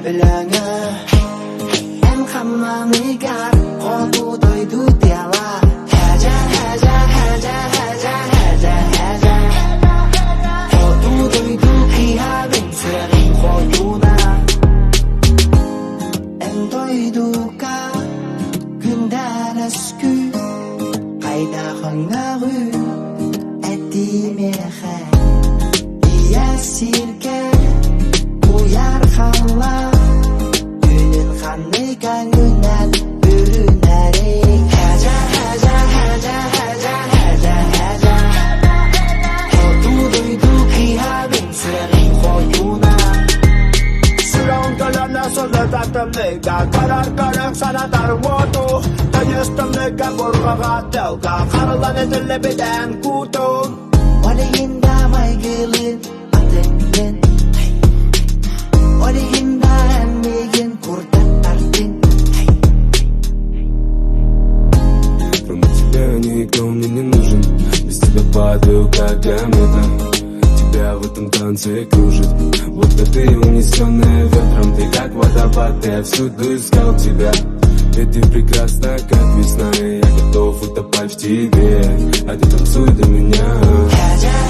Сөбүлэҥэ Эн хамнаныгар хоту дойду тыала Һээдьэ, һээдьэ, һээдьэ, һээдьэ, һээдьэ, һээдьэ Хоту дойду кыыһа мин сүрэҕим хотуна Эн дойдуга күндэлэскүү Хайдах өҥнөҕүй этимиэхэ Ийэ сиргэ куйаар халлаан Күнүн ханнык өҥүнэн бүрүнэрий Һээдьэ, һээдьэ, һээдьэ, һээдьэ, һээдьэ, һээдьэ Хоту дойду кыыһа мин сүрэҕим хотуна Сүрэҕим төлөнө сылытар тымныыга Көрөр көрүҥ санатар уоту Тыйыс тымныыга бурҕаҕа тылга Харыллан этиллибитэн куутун Ол иһин да майгылыын атыҥҥын Ол иһин да эн миигин курдаттардыҥ Кроме тебя никто мне не нужен. Без тебя падаю, как комета. Тебя в этом танце кружит, будто ты унесенная ветром. Ты как водопад, я всюду искал тебя. Ведь ты прекрасна, как весна, и я готов утопать в тебе. А ты танцуй для меня. Һээдьэ.